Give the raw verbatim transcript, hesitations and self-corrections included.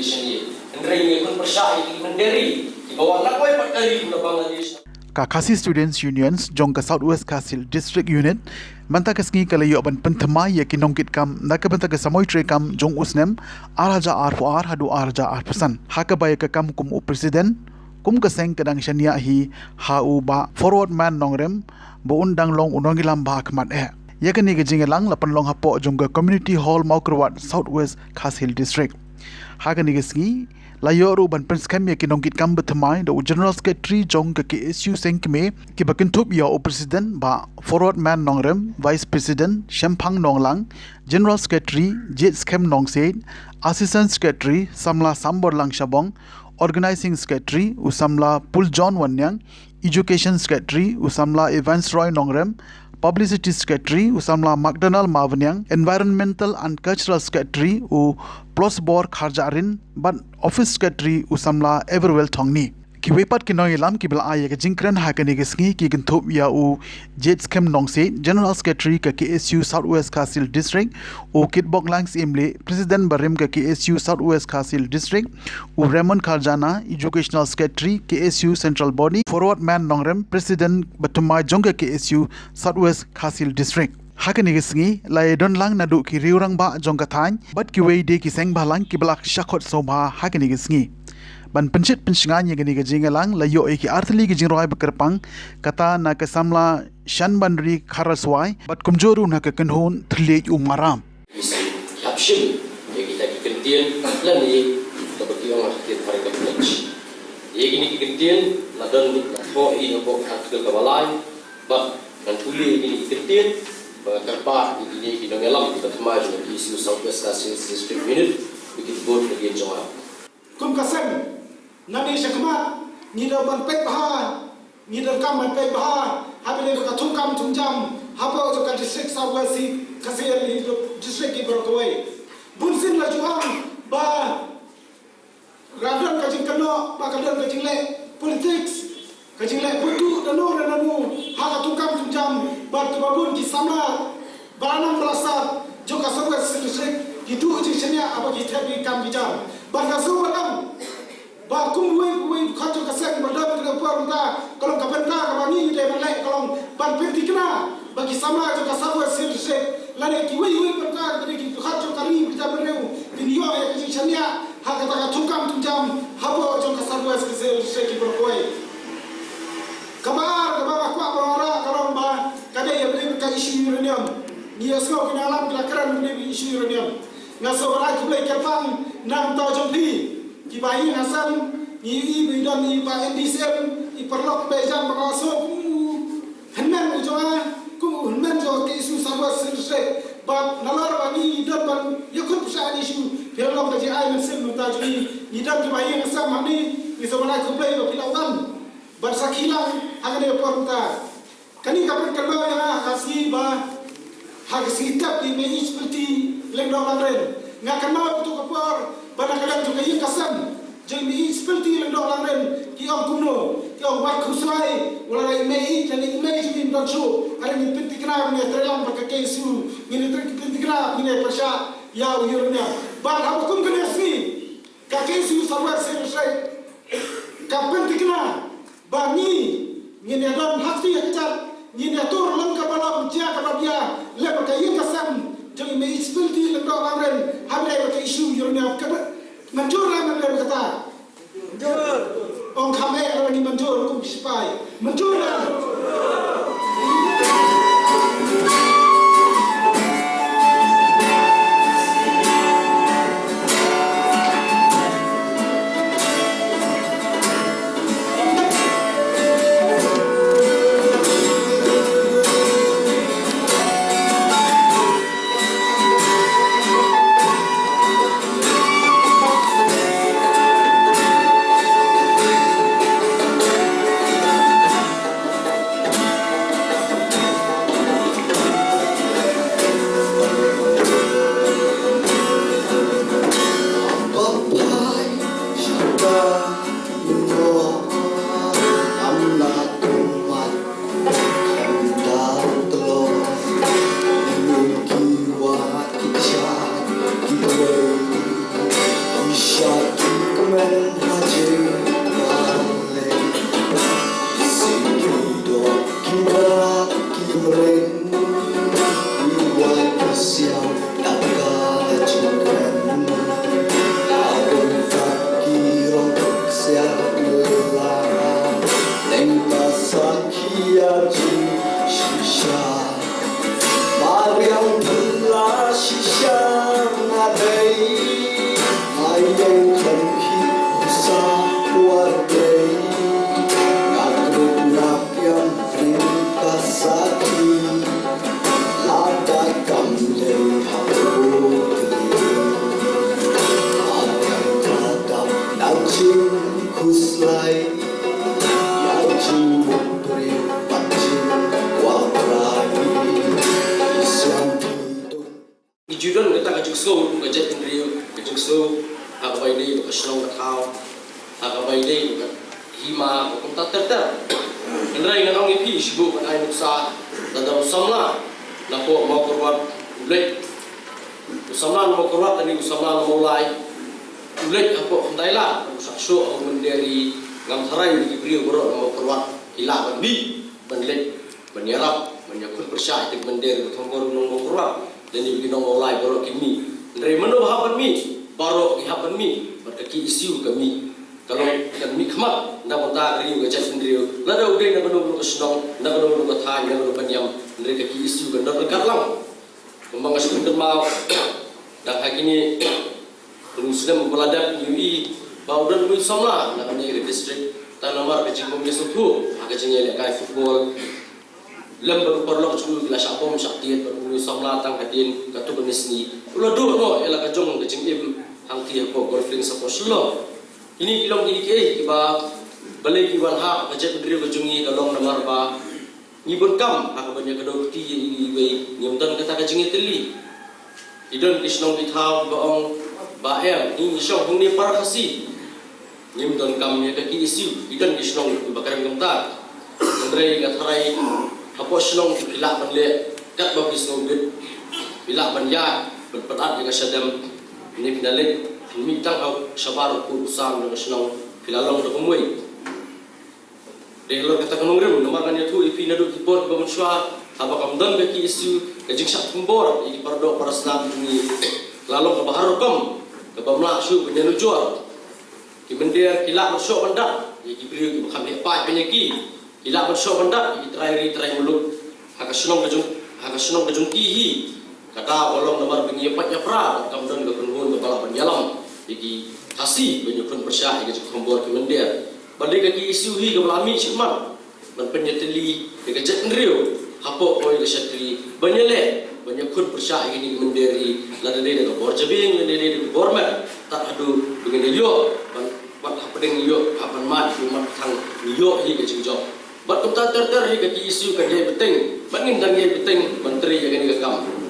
Hynrei ngi khun pyrshah ïa ki mynder kiba wan na kawei pat ka ri na Bangladesh. Ka Khasi Students Unions jong ka South West Khasi Hills District Unit mynta ka sngi ka la ïoh ban pynthymmai ïa ki nongkitkam na ka bynta ka samoi treikam jong u snem ar hajar arphew ar haduh ar hajar arphew san, ha kaba ïa ka kam kum u president kum ka seng ka dang shaniah hi ha u Bah Forwardman Nongrem, ba un dang long u nongïalam ba ha khmat eh. Ïa kane ka jingïalang la pynlong hapoh jong ka Community Hall Mawkyrwat, South West Khasi Hills District. Ha kane ka sngi la ïoh ruh ban pynskhem ïa ki nongkitkam ba thymmai da u General Secretary jong ka K S U seng kmie, kiba kynthup ïa u President Bah Forwardman Nongrem, Vice President Shemphang Nonglang, General Secretary Jied Skhem Nongsiej, Assistant Secretary Samla Samborlang Shabong, Organizing Secretary u Samla Puljohn Wanniang, Education Secretary u Samla Evans Roy Nongrem, Publicity Secretary u Samla McDonald Mawaniang, Environmental and Cultural Secretary u Plosbor Kharjahrin, bad Office Secretary u Samla Everwell Thongni. Kiwei pat ki nongïalam kiba la ai ïa ka jingkren ha kane ka sngi ki kynthup ïa u Jied Skhem Nongsiej, General Secretary ka K S U South West Khasi Hills District, u Kitbok Lang Syiemlieh, President barim ka K S U South West Khasi Hills District, u Raymond Kharjahna, Educational Secretary K S U Central Body, Forwardman Nongrem, President ba thymmai jong ka K S U South West Khasi Hills District. Ha kane ka sngi la ïadon lang naduh ki riew rangbah jong ka thaiñ bad kiwei de ki seng bhalang kiba la shah khot sngewbha ha kane ka sngi. Ban pynshit pynshngaiñ ïa kane ka jingïalang la ïoh ïa ki artylli ki jingrwai ba kyrpang, kata na ka Samla Shanbanri Kharaswai bad kumjuh ruh na ka Kynhun Thylliej u Maram. Ki sa ïap shim ïa kita ki kyntien lane kaba ki ong ha ki ktien phareng ka pledge. Ïa kine ki kyntien la don, la thoh hi hapoh ka article kaba lai, bad ngan pule ïa kine ki kyntien ba kyrpad ïa kine ki nongïalam kiba thymmai jong ka K S U South West Khasi Hills District Unit ba kin bud na ka liang jong nga. Kum ka seng, nangne shakhmat ngi dang ban peit bha, ngi donkam ban peit bha ha kaba ïadei bad ka thungkam thungjam hapoh jong ka District South West Khasi Hills District ki baroh kawei. Bunsien la ju ong ba ka don ka jingkynnoh, ba ka don ka jingleh politics, ka jingleh pynduh nano nano ha ka thungkam thungjam, bad kiba bun ki samla ba la nang ba la sat jong ka South West District ki duh jingshaniah haba ki thep ïa ki kam ki jam. Bad nga sngewbha ban ong ba kum uwei uwei u dkhot jong ka seng ba don ha kane ka por mynta, ka long ka bynta kaba ngi ngi dei ban leh ka long ban pynthikna ba ki samla jong ka South West Khasi Hills District lane kiwei kiwei pat ki dkhot jong ka ri ba ki jam bynriew kin ïoh ïa ka jingshaniah ha kata ka thungkam thungjam hapoh jong ka South West Khasi Hills District ki baroh kawei. Kaba ar kaba nga kwah ban wanrah ka long ba ka dei ïa kane ka issue uranium. Ngi ïohsngew ki nongïalam ki la kren ïa kane ka issue uranium. Nga sngewbha ban ai khublei kyrpang na ka bynta jong phi kiba ïeng ha sem. Ngi ïohi ba i don i Bah M D C M, i paralok ba ïajan, ba nga sngew kum u hynmen u jong nga, kum u hynmen jong ka K S U South West District. Bad nalor ba ngi don ban ïakhun pyrshah ïa kane ka issue, phi la long ka jingai mynsiem na ka bynta jong ngi. Ngi don kiba ïeng ha sem hangne, ngi sngewbha ban ai khublei ba phi la wan ban sakhi lang ha kane ka por mynta. Kane ka pynkynmaw ïa nga ha ka sngi ba, ha ka sngi tep ïa i Mei Ïeit Pynthikna Lyngdoh Langren. Nga kynmaw ïa kato ka por ba na ka liang jong ka ïing ka sem jong i Mei Ïeit Pynthikna Lyngdoh Langren ki ong kumno, ki ong wat khuslai, wat la i Mei Ïeit lane i Mei jong ngi ym don shuh, hynrei ngin pynthikna, ngin ïatreilang bad ka K S U, ngin ïatrei, pynthikna, ngin ïapyrshah ïa u uranium. Bad haba kum kane ka sngi ka K S U South West Khasi Hills District ka pynthikna ba ngi ngin ïadon ha kti ha kjat, ngin ïatur lem kaba long jia kaba bia lem bad ka ïing ka sem jong i Mei Ïeit Pynthikna Lyngdoh Langren ha kaba ïadei bad ka issue uranium. Kaba mynjur ne em lem kata? Ong kham eh, lada ngi mynjur kum ki sipai. Mynjur ne em? Ngi ju don kata ka jingsngew, ka jaitbynriew, ka jingsngew ha kaba ïadei bad ka shnong ka thaw, ha kaba ïadei bad ka hima, bad kumta ter ter. Hynrei ngan ong ïa phi, shu buh ban ai nuksa, lada u samla napoh Mawkyrwat u leit, u samla na Mawkyrwat, lane u samla na Mawlai u leit hapoh Khyndailad, u shah shoh ha u mynder ri, ngam tharai ïa ki briew baroh na Mawkyrwat ki lah ban mih ban leit ban ïarap, ban ïakhun pyrshah ïa ka mynder ka thombor u nong Mawkyrwat, lane ki nong Mawlai baroh ki mih. Hynrei mano ba hap ban mih? Baroh ki hap ban mih, bad ka K S U ka mih. Ka long kan mih khmat na ka bynta ka riew ka jaitbynriew. Lada u dei na kano kano ka shnong, na kano kano ka thaiñ, na kano ka niam, hynrei ka K S U kan don ryngkat lang. Kumba nga shu kynmaw, dang ha kine u snem ba la dep ngi ïohi ba u don u samla na kane ka district, tang namar ka jingbym ïasngewthuh ha ka jingïalehkai football. Lem bad u paralok jong u ki la shah bom shah tied bad u samla tang hadien katto katne sngi. U la duh noh ïa la ka jong ka jingim hangtei hapoh Golf Links hapoh Shillong. Kine ki long kine kiei kiba balei ki wan ha ka jaitbynriew ka jong ngi, ka long namar ba ngi bun kam ha kaban ïakdew kti ïa iwei iwei, ngim don kata ka jingïatylli. Ki don ki shnong ki thaw kiba ong ba em, ngi ngi shong hangne para Khasi. Ngim don kam ïa ka K S U, ki don ki shnong kiba kren kumta. Hynrei nga tharai hapoh shnong phi lah ban leh katba phi sngewbit. Phi lah ban ïaid ban pyndap ïa ka shadem. Hynrei phi lah leh, phi mih tang ha shabar u kut u sam jong ka shnong, phi la long da kumwei. Dei halor kata ka nongrim, namar ngan ïathuh ïa phi naduh ki por kiba mynshuwa, haba kam don ka K S U, ka jingshah thombor ïa ki paradoh parasnam jong ngi, la long kaba har rukom, kaba mlak shuh ban ïanujor. Ki mynder ki lah ban shoh ban dat ïa ki briew kiba kham heh paid ban ïa ki. Ki lah ban shoh ban dat ïa ki trai ri trai muluk ha ka shnong ka jong, ha ka shnong ka jong ki hi. Kata ka long namar ba ngi ïapait ïapra, kam don ka kynhun kaba lah ban ïalam ïa ki Khasi ban ïakhun pyrshah ïa ka jingkhombor ki mynder. Balei ka K S U hi kaba la mih shimet ban pynïatylli ïa ka jaitbynriew hapoh kawei ka shatri ban ïaleh ban ïakhun pyrshah ïa kine ki mynder ri, lada dei da ka bor jabieng, lada dei da ka bor met, tad haduh ba ngin ïoh ban, ban hapdeng ïoh, hap ban mad ïa u mat ka thang, ïoh hi ka jingjop. Bad kumta ter ter hi ka K S U kan ïai bteng, bad ngin dang ïai bteng ban trei ïa kane ka kam.